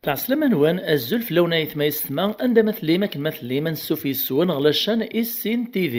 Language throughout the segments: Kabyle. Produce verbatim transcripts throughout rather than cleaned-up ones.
Ɛeslama-nwen, azul fell-awen ayetma yessetma, anda ma tellim, akken ma tellim, ansuf yes-wen ɣer la chaîne Issin T V.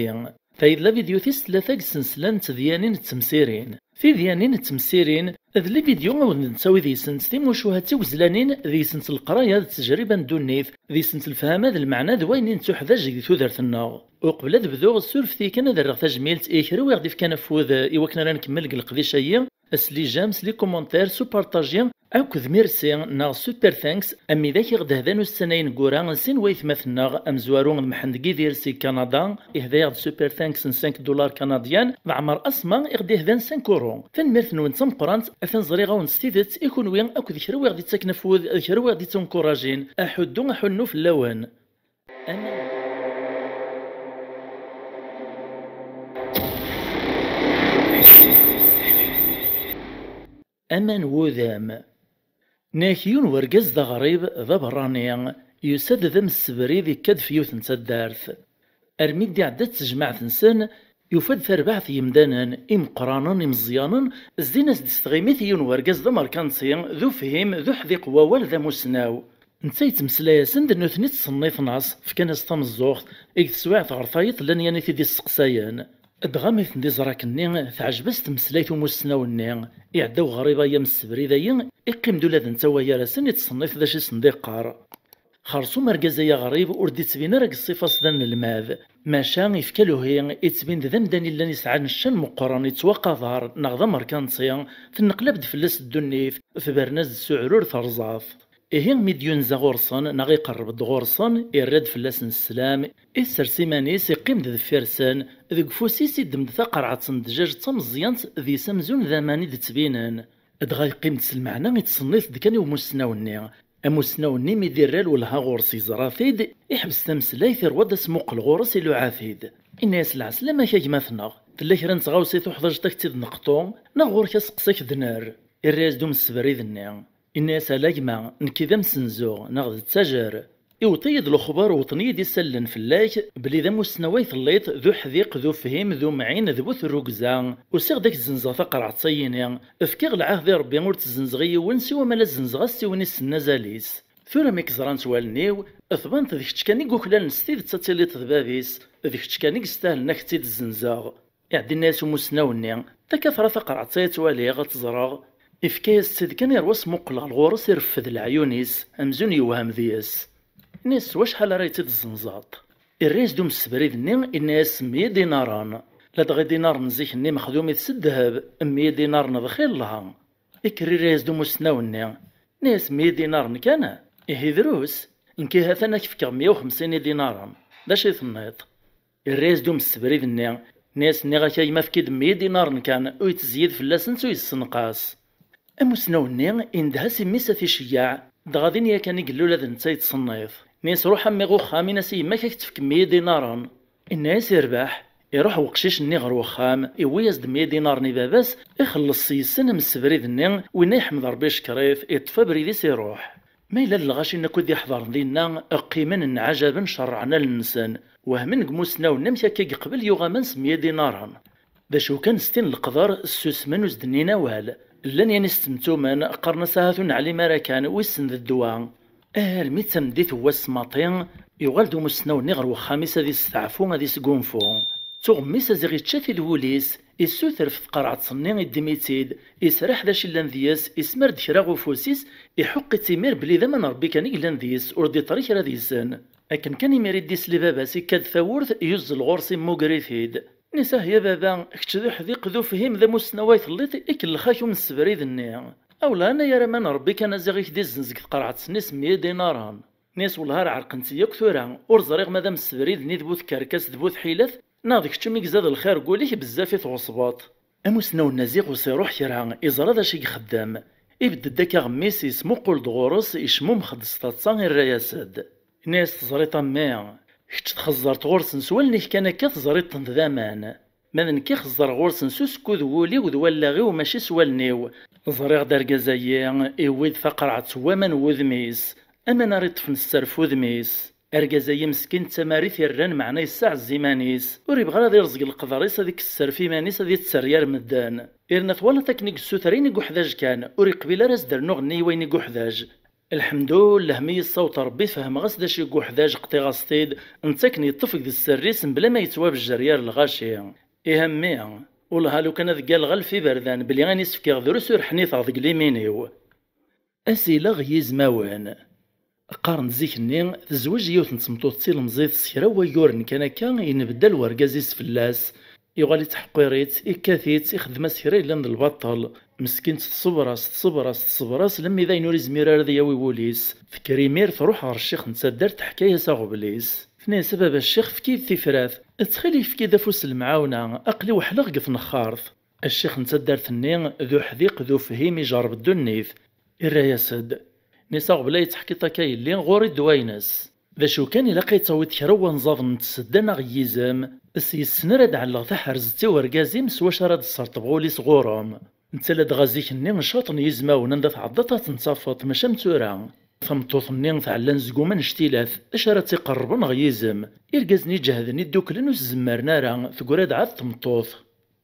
Tayi d la vidéo tis tlata deg ssensla n tedyanin d temsirin. Tidyanin d temsirin d la vidéo i wen-d-nettawi deg-sent timucuha d tiwezlanin, deg-sent leqraya d ttejriba n ddunit, deg-sent lefhama d lmeɛna d wayen i nettuḥdaj deg tudert-nneɣ. Uqbel ad bduɣ, ssurfet-iyi kan ad rreɣ tajmilt i kra i ɣ-d-ifkan afud i wakken ara nkemmel deg leqdic-agi, s les j'aime, s les commentaires, s upartaji, akked merci neɣ super thanks, am widak i ɣ-d-hdan ussan-a ineggura, sin waytmaten-nneɣ, amezwaru d Mḥend Gidir si Kanada, ihda-yaɣ-d super thanks n cinq dollars canadiens, d Ɛmer Asma i ɣ-d-ihdan cinq euros. Tanemmirt-nwen d tameqqrant, atan ẓriɣ-awen s tidet i kunwi akked kra wi ɣ-d-ittaken afud d kra wi ɣ-d-ittunkurajin. Aḥuddu aḥunnu fell-awen. Aman. Aman n wudam. Nnak yiwen wergaz d aɣrib, d aberrani, yusa-d d amsebrid, ikka-d f yiwet n taddart. Armi d-iɛedda d tejmaɛt-nsen, yufa-d tarbaɛt n yimdanen, imeqqranen, imeẓyanen, zdin-as-d s tɣimit i yiwen wergaz d amerkanti, d ufhim, d uḥdiq n wawal, d amussnaw. Netta yettmeslay-asen-d, nutni ttṣennifen-as, fkan-as tameẓẓuɣt, deg teswiɛt ɣer tayeḍ llan yan i t-id-isteqsayen. Dɣa mi ten-d-iẓra akkenni, teɛjeb-as tmeslayt n umussnaw-nni, iɛedda uɣrib-ayi amsebrid-ayi, iqqim-d ula d netta wayar-asen, ittṣennif d acu i sen-d-iqqar. Xerṣum argaz-ayi aɣrib ur d-ittbin ara deg ṣṣifa-s d anelmad, maca ifka luhi, ittbin-d d amdan illan isɛan ccan meqqren, ittwaqadar, neɣ d amerkanti, tenneqlab-d fell-as ddunit, tebren-as-d s uɛrur terẓa-t. Ihi mi d-yunza ɣur-sen neɣ iqerreb-d ɣur-sen, irra-d fell-asen sslam, isers iman-is, iqqim-d deffir-sen, deg ufus-is iddem-d taqerɛet n ddjaj d tameẓyant, deg-s amzun d aman i d-ttbinen. Dɣa yeqqim-d s lmeɛna, ittṣennit-d kan i umussnaw-nni. Amussnaw-nni mi d-irra lwelha ɣur-s, yeẓra-t-id, iḥbes tameslayt, irwa-d asmuqel ɣur-s, iluɛa-t-id. Inna-yas: "Lɛeslama-k a gma-tneɣ, tella kra n tɣawsa i tuḥdaǧeḍ ad k-tt-id-neqṭu, neɣ ɣur-k aseqsi ad k-d-nerr?" Irra-yas-d umsebrid-nni. Inna-yas: "Ala gma, nekki d amsenzu, neɣ d ttajer. Iwweḍ-iyi-d lexbar, wwḍen-iyi-d isallen fell-ak, belli d amussnaw ay telliḍ, d uḥdiq, d ufhim, d umɛin, d bu terrugza. Usiɣ-d ad k-zzenzeɣ taqerɛet-ayini. Fkiɣ lɛahd i Rebbi ur tt-zzenzeɣ i yiwen, siwa ma la zzenzeɣ-as-tt i win issen azal-is. Tura mi k-ẓrant wallen-iw, tbant d kečč kan i yuklalen s tidet ad tiliḍ d bab-is, d kečč kan i yestahlen ad k-tt-id-zzenzeɣ." Iɛeddi inna-yas umussnaw-nni: "Akka teḍra taqerɛet-a, ad tt-waliɣ, ad tt-ẓreɣ." Ifka-yas-tt-id kan, irwa asmuqel ɣer ɣur-s, ireffed leɛyun-is, amzun yewhem deg-s. Inna-yas: "S wacḥal ara yi-tt-id-tezzenzeḍ?" Irra-yas-d umsebrid-nni, inna-yas: "Meyya idinaren." Ladɣa idinaren n zik-nni mexdumit s ddheb, meyya idinaren d xir lha. Ikker irra-yas-d umussnaw-nni, inna-yas: "Meyya idinaren kan? Ihi drus, nekki ha-t-an ad k-fkeɣ meyya u xemsin idinaren. D acu i tenniḍ?" Irra-yas-d umsebrid-nni, inna-yas: "Nniɣ-ak a gma, efk-id meyya idinaren kan, ur yettzeyyid fell-asent, ur yessenqas." Amussnaw-nni indeh-as i mmi-s ad t-iceyyeɛ, dɣa din yakan i yella ula d netta yettṣennif. Inna-yas: "Ruḥ a mmi ɣer uxxam, in-as i yemma-k ad k-tefk meyya idinaren." Inna-yas: "Irbeḥ." Iruḥ weqcic-nni ɣer uxxam, iwwi-yas-d meyya idinaren i baba-s, ixelleṣ yes-sen amsebrid-nni, winna yeḥmed Rebbi icekkeṛ-it, iṭṭef abrid-is iruḥ. Ma yella d lɣaci-nni akk i d-iḥḍren dinna, qqimen nɛajaben, cerrɛen allen-nsen, wehmen deg umussnaw-nni amek akka i yeqbel yuɣ aman s meyya idinaren. D acu kan, s tin n leqder, ssusmen ur s-d-nnin awal. Llan yan i s-ttemtumen, qqaren-as: "Ahat ur neɛlim ara kan, wissen d ddwa." Armi d tameddit n wass maṭi, yuɣal-d umussnaw-nni ɣer wexxam-is ad isteɛfu, ad isgunfu. Tuɣ mmi-s a ziɣ ičča-t-id wul-is, issuter f tqerɛet-nni, iddem-itt-id, israḥ d acu illan deg-s, ismar-d kra ɣef ufus-is, iḥuqq-itt imir belli d aman n Rebbi kan i yellan deg-s, ur d-iṭṭer i kra deg-sen. Akken kan imir i d-isli baba-s, ikka-d tawwurt, yuzzel ɣur-s, immuger-it-id. Inna-yas: "Ah ya baba, kečč d uḥdiq, d ufhim, d amussnaw ay telliḍ, ikellex-ak umsebrid-nni. Awlɣan ay araman n Rebbi kan a ziɣ i k-d-izzenz deg tqerɛet-nni s meyya idinaren." Inna-yas: "Wellah ar ɛerqent-iyi akk tura, ur ẓriɣ ma d amsebrid-nni d bu tkerkas d bu tḥilat, neɣ d kečč umi izad lxir deg wul-ik bezzaf i tɣeṣbeḍ." Amussnaw-nni a ziɣ ur s-iruḥ kra, iẓra d acu i ixeddem. Ibedd-d akka aɣemmis, ismuqul-d ɣur-s, icmummex-d s taḍsa, irra-yas-d. Inna-yas: "Teẓriḍ a mmi, kečč txeẓẓreḍ ɣur-sen s wallen-ik kan akka, teẓriḍ-ten d aman. Ma d nekk, ixeẓẓer ɣur-sen s usekkud n wul-iw d wallaɣ-iw, mačči s wallen-iw. Ẓriɣ-d argaz-ayi, iwwi-d taqerɛet n waman n wudem-is, aman ara iṭṭfen sser f wudem-is. Argaz-ayi meskin d tamarit irran, meɛna yessaɛez iman-is, ur ibɣi ara ad irẓeg leqder-is, ad ikkes sser f iman-is, ad itterri ar medden. Irna twalaḍ akken i yessuter ayen i yuḥdaǧ kan, ur iqbil ara ad s-d-rnuɣ nni i wayen i yuḥdaǧ." Lḥemdullah, mi yessaweḍ Ṛebbi, fehmeɣ-as d acu i yuḥdaǧ, qṭiɣ-as-t-id, netta akken yeṭṭef deg sser-is mebla ma yettwabejjer yir lɣaci. Ihi a mmi, wellah a lukan ad ggalleɣ alef iberdan belli ayen i s-fkiɣ drus ur ḥniteɣ deg limin-iw. Asileɣ yizmawen. Qqaren-d zik-nni tezweǧ yiwet n tmeṭṭut d tilemẓit s kra n wayyuren kan akka, yenbeddal wergaz-is fell-as, yuɣal ittḥeqqir-itt, ikkat-itt, ixeddem-as kra yellan d lbaṭel. Meskint tṣebber-as, tṣebber-as, tṣebber-as, lemmi d ayen ur izmir ara ad yawi wul-is. Tekker imir, truḥ ɣer ccix n taddart, teḥka-yas aɣbel-is. Tenna-yas: "A baba ccix, efk-iyi-d tifrat, ttxil-k efk-iyi-d afus n lemɛawna, aql-i weḥleɣ deg tnexxart." Ccix n taddart-nni d uḥdiq, d ufhim, ijerreb ddunit. Irra-yas-d: "Nisa, ɣbel ay teḥkiḍ akka yelli, ɣur-i ddwa-ines. D acu kan, ilaq ay tawiḍ kra n wanẓaden n tsedda neɣ n yizem, s yes-sen ara d-ɛelleɣ taḥerzet i urgaz-im s wacu ara d-sserṭbeɣ ul-is ɣur-m." Netta ladɣa zik-nni caṭ n yizmawen, anda tɛeddaḍ ad ten-tafeḍ, maca am tura. Tameṭṭut-nni tɛella anezgum annect-ilat, acu ara tt-iqerrben ɣer yizem? Irgazen iǧehden idduklen ur s-zemmaren ara, teggra-d ɛad tmeṭṭut.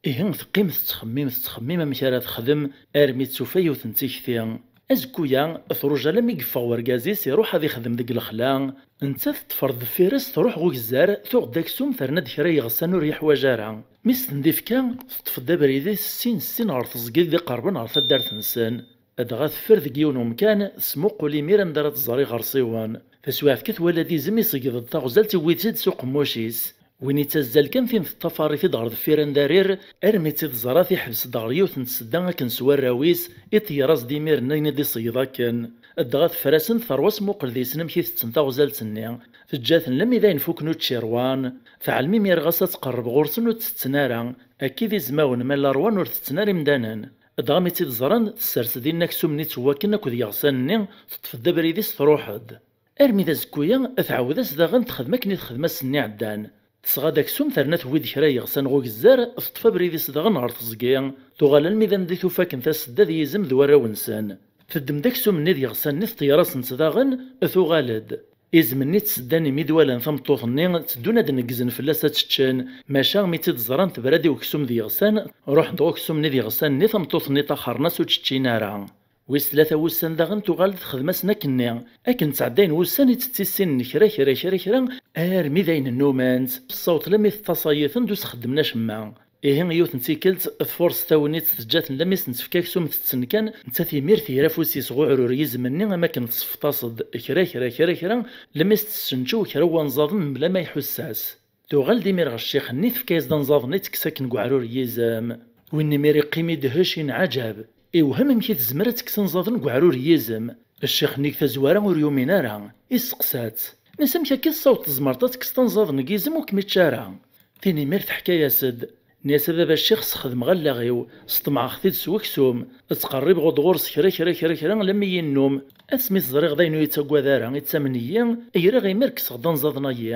Ihi teqqim tettxemmim, tettxemmim amek ara texdem, armi d-tufa yiwet n tikti. Azekku-ya, truja alammi yeffeɣ wergaz-is iruḥ ad ixdem deg lexla, nettat teṭṭef ɣer deffir-s, truḥ ɣer ugezzar, tuɣ-d aksum, terna-d kra n yiɣsan ur yeḥwaǧ ara. Mi s-ten-d-ifka, teṭṭef-d abrid-is ssin ssin ɣer teẓgi d iqerben ɣer taddart-nsen. Dɣa teffer deg yiwen umkan, tesmuqul imir anda ara tẓer iɣersiwen. Taswiɛt kan twala-d izem iseggeḍ-d taɣzalt, iwwi-tt-id s uqemmuc-is. Win ittazzal kan tin teṭṭafar-it-id ɣer deffir anda rir, armi tt-id-teẓra tiḥbes-d ɣer yiwet n tsedda akken s warraw-is, iṭeyyer-as-d imiren ayen i d-iseggeḍ akken. Dɣa teffer-asen terwa, smuqel deg-sen amek i tetten taɣzalt-nni. Teǧǧa-ten lemmi d ayen fukken učči rwan. Teɛlem imir ɣas ad tqerreb ɣur-sen ur tt-tetten ara. Akka i d izmawen, ma llan rwan ur tetten ara imdanen. Dɣa mi tt-id-ẓran, tessers dinna aksum-nni ttwakken akked yiɣsan-nni, teṭṭef-d abrid-is, truḥ-d. Armi d azekku-ya, tɛawed-as daɣen texdem akken i texdem ass-nni iɛeddan. Tesɣa-d aksum, terna tewwi-d kra n yiɣsan ɣer ugezzar, teṭṭef abrid-is daɣen ɣer teẓgi, tuɣal almi d anda i tufa akken tasedda d yizem d warraw-nsen. Teddem-d aksum-nni d yiɣsan-nni, teṭṭeyyer-asen-tt daɣen, tuɣal-d. Izem-nni d tsedda-nni mi d-walan tameṭṭut-nni, tteddun ad neggzen fell-as ad tt-ččen, maca mi tt-id-ẓran tebra-d i uksum d yiɣsan, ruḥen-d ɣer uksum-nni d yiɣsan-nni, tameṭṭut-nni ṭaxren-as ur tt-ččin ara. Wis tlata wussan daɣen tuɣal-d texdem-asen akkenni. Akken ttɛeddayen wussan i tt-ttissinen kra, kra, kra, kra, armi d ayen nnumant. Tessaweḍ lammi teṭṭaṣay-iten d ur s-xeddmen acemma. Ihi yiwet n tikkelt tfurṣ tawennit, teǧǧa-ten lammi s-n-tefka aksum tetten kan, nettat imir tger afus-is ɣer uɛrur yizem-nni am akken tessefṭas-d kra, kra, kra, kra, lammi s-tessenčew kra n wanẓaden mebla ma iḥuss-as. Tuɣal-d imir ɣer ccix-nni, tefka-yas-d anẓaden i tekkes akken deg uɛrur n yizem. Win imir iqqim idehhec, inɛaǧab. Iwhem amek i tezmer ad tekkes anẓaden deg uɛrur n yizem. Ccix-nni deg tazwara ur yumin ara. Isteqsa-tt. Nni-as: "Amek akka tessawḍeḍ tzemreḍ ad tekkseḍ anẓaden deg yizem ur kem-ičči ara?" Tin imir teḥka-yas-d. Nni-as: "A baba ccix, sxedmeɣ allaɣ-iw, sṭemɛeɣ-t-id s weksum, ttqerribeɣ-d ɣur-s kra, kra, kra, kra, lammi yennum. Asmi t-ẓriɣ d ayen ur yettagad ara, ittamen-iyi, greɣ imir kkseɣ-d anẓaden-agi."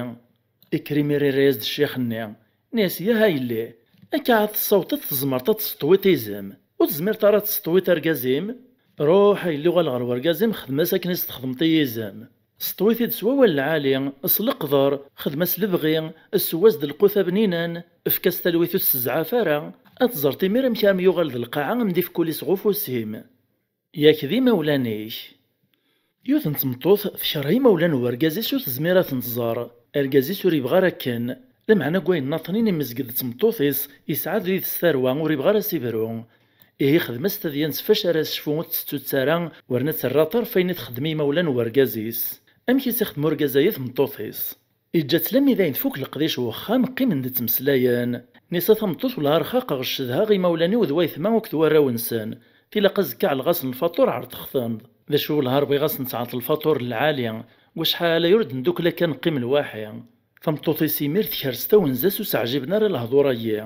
Ikker imir irra-yas-d ccix-nni. Nni-as: "Yah a yelli, akka ɛad tessawḍeḍ tzemreḍ ad tesṭewiḍ izem. Ur tezmireḍ ara ad tesṭewiḍ argaz-im? Ruḥ a yelli, uɣal ɣer wergaz-im, xdem-as akken i s-txedmeḍ i yizem. Sṭew-it-id s wawal lɛali, s leqder, xdem-as lebɣi, ssew-as-d lqut abninan, efk-as talwit ur tessezɛaf ara. Ad teẓreḍ imir amek armi yuɣal d lqaɛa am d-ifk ul-is ɣef ufus-im." Yak d imawlan-ik. Yiwet n tmeṭṭut tekṛeh imawlan n wergaz-is, ur tezmir ad ten-tẓer. Argaz-is ur yebɣi ara akken. Lameɛna deg wayen nnaṭnin, imezg-d d tmeṭṭut-is, yesɛa-d yid-s tarwa, ur yebɣi ara as-ibru. Ihi ixdem-as tadyant s fac ara tecfu ur tettettu-tt ara, werna terra aṭar ɣef wayen i txeddem i yimawlan n wergaz-is. Amek i s-ixdem urgaz-ayi i tmeṭṭut-is? Iǧǧa-tt lammi d ayen tfuk leqdic n wexxam, qqimen-d ttmeslayen. Nni-as: "A tameṭṭut, wellah rxaqeɣ, ccedhaɣ imawlan-iw d waytma akked warraw-nsen. Tilaq azekka ɛelleɣ-asen lfaṭur, ɛerḍeɣ-ten-d. D acu, wellah rbiɣ-asen-tt ɣer lfaṭur n lɛali. Wacḥal aya ur d-ndukkel akka, neqqim lwaḥi." Tameṭṭut-is imir tekres tawenza-s, ur s-ɛjiben ara lehdur-agi.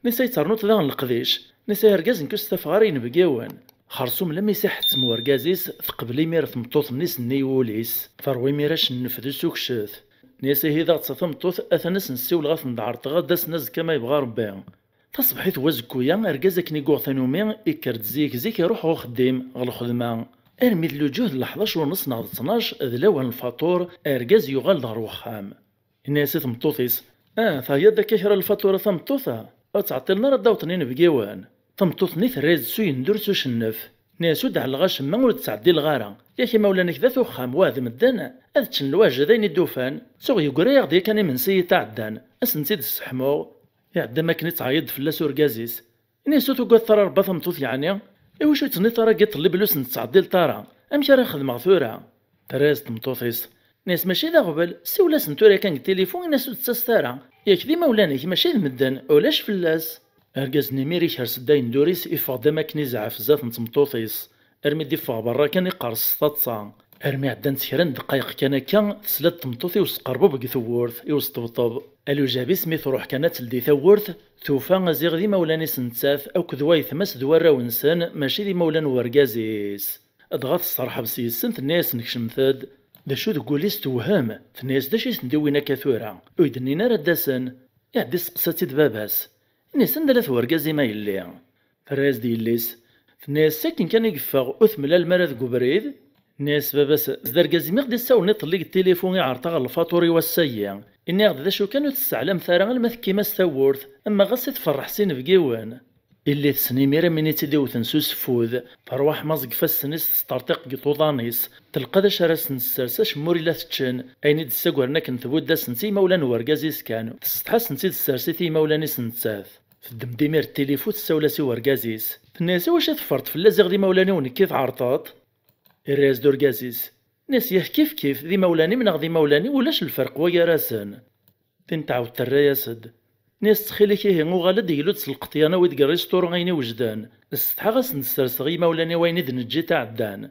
Nni-as: "Ay ternuḍ daɣen leqdic?" Nni-as: "Ay argaz, nekk ur stafeɣ ara inebgiwen." Xersum lammi s-iḥettem urgaz-is, teqbel imir tmeṭṭut-nni s nnig wul-is. Terwa imir acennef d usukcet. Nni-as: "Ihi daɣ d ta tameṭṭut, atan ad sen-ssiwleɣ, ad ten-d-ɛerḍeɣ, ad d-asen azekka ma yebɣa Rebbi." Taṣebḥit n wazekku-ya, argaz akken i yuɣ tanumi, ikker-d zik zik, iruḥ ɣer uxeddim, ɣer lxedma. Armi d lǧuh d leḥdac u nneṣ neɣ d ttnac, d lawan lfaṭur, argaz yuɣal-d ɣer wexxam. Yenna-yas i tmeṭṭut-is: "Ah, teɛyiḍ-d akka kra n lfaṭura tameṭṭut-a? Ur ttɛeṭṭilen ara ad d-awḍen inebgiwen." Tameṭṭut-nni terra-yas-d s uyendur s ucennef. Nni-as: "Ur d-ɛelleɣ acemma, ur d-ttɛeddileɣ ara. Yak imawlan-ik d at uxxam, wa d medden, ad ččen lwaǧed ayen i d-ufan. Ttuɣ yeggra-yaɣ-d yakan imensi i tɛeddan, ad sen-tt-id-sseḥmuɣ. Iɛedda am akken ittɛeyyiḍ fell-as urgaz-is. Ini-as ur tugadeḍ ara Rebbi a tameṭṭut yeɛni? Iwacu ur d-tenniḍ ara deg iḍelli belli ur sen-tettɛeḍḍileḍ ara? Amek ara xedmeɣ tura? Terra-yas tmeṭṭut-is. Ini-as mačči d aɣbel, siwel-asen tura kan deg tilifu, ini-as ur d-ttased ara. Yak d imawlan-ik mačči d medden, ulac fell-as. Argaz-nni imir ikres-d ayendur-is, iffeɣ-d am akken izɛef zdat n tmeṭṭut-is. Armi d-iffeɣ berra kan iqqers s taḍsa. Armi ɛeddant kra n ddqayeq kan akka, tesla-d tmeṭṭut i usqerbub deg tewwurt, i usṭebṭeb. Aluǧab-is mi truḥ kan ad teldi tawwurt, tufa aziɣ d imawlan-is nettat akked wayetma-s d warraw-nsen, mačči d imawlan n wergaz-is. Dɣa tesserḥeb s yes-sen, tenna-yasen kecmet-d. D acu deg wul-is tewhem, tenna-yas d acu i ten-d-iwwin akka tura, ur yi-d-nnin ara ad d-asen. Iɛedda isteqsa-tt-id baba-s. Ini-as anda-t wergaz-im a yelli? Terra-yas-d yelli-s. Tenna-yas sakin kan i yeffeɣ, ur temlalem ara deg ubrid? Nni-as baba-s d argaz-im i ɣ-d-issawlen iḍelli deg tilifu iɛreḍ-aɣ lfaṭur i wass-agi. Inniɣ-d d acu kan ur tessaɛlamet ara alma tekkim-as tawwurt, ama ɣas i tferreḥ s inebgiwen. Illi tessen imir am win i tt-id-iwten s useffud, terwa ḥmaẓ deg ifassen-is tesṭerṭiq deg iṭuḍan-is, telqa d acu ara sen-tessers acemma ur illa teččen, ayen i d-ssagren akken tbudd-asen-tt i yimawlan n wergaz-is kan, tessetḥa ad sen-tt-id-tessers i t-, i yimawlan-is nettat. Teddem-d imir tilifu tessawel-as i wergaz-is. Tenna-yas iwacu i teffreḍ fell-as ziɣ d imawlan-iw nekk i tɛerḍeḍ? Irra-yas-d urgaz-is. Nni-as yak kif kif, d imawlan-im neɣ d imawlan-iw ulac lferq wa gar-asen. Tin tɛawed terra-yas-d. Nni-as ttxil-k ihi uɣal-d glu-d s lqeṭyan awi-d deg rrisṭuru ayen iwejden. Ssetḥaɣ ad sen-d-sserseɣ i yimawlan-iw ayen i d-neǧǧ i tɛeddan.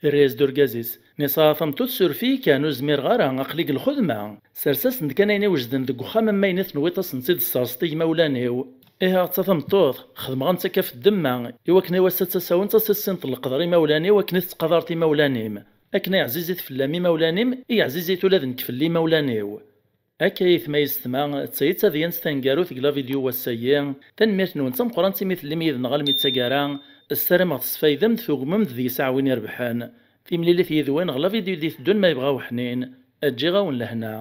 Irra-yas-d urgaz-is. Nni-as a tameṭṭut suref-iyi kan ur zmireɣ ara aql-i deg lxedma. Sers-asen-d kan ayen iwejden deg uxxam am wayen i tenwiḍ ad sen-tt-id-tesserseḍ i yimawlan-iw. Ihi a tameṭṭut, xedmeɣ-am-tt akka f ddemma, iwakken i wass ad tasawent ad tissineḍ leqder imawlan-iw akken i tettqadareḍ imawlan-im. Akken ay ɛzizit fell-am imawlan-im, i ɛzizit ula d nekk fell-i imawlan-iw. Akka ayetma yessetma, d tayi i d tadyant taneggarut deg la vidéo n wass-agi. Tanemmirt-nwen d tameqqrant imi tellim yid-neɣ almi d taggara. Ssarameɣ tesfaydem-d, tugmem-d deg-s aɛwin irebḥen. Timlilit yid-wen ɣer la vidéo i d-iteddun ma yebɣa uḥnin. Ǧǧiɣ-awen lehna.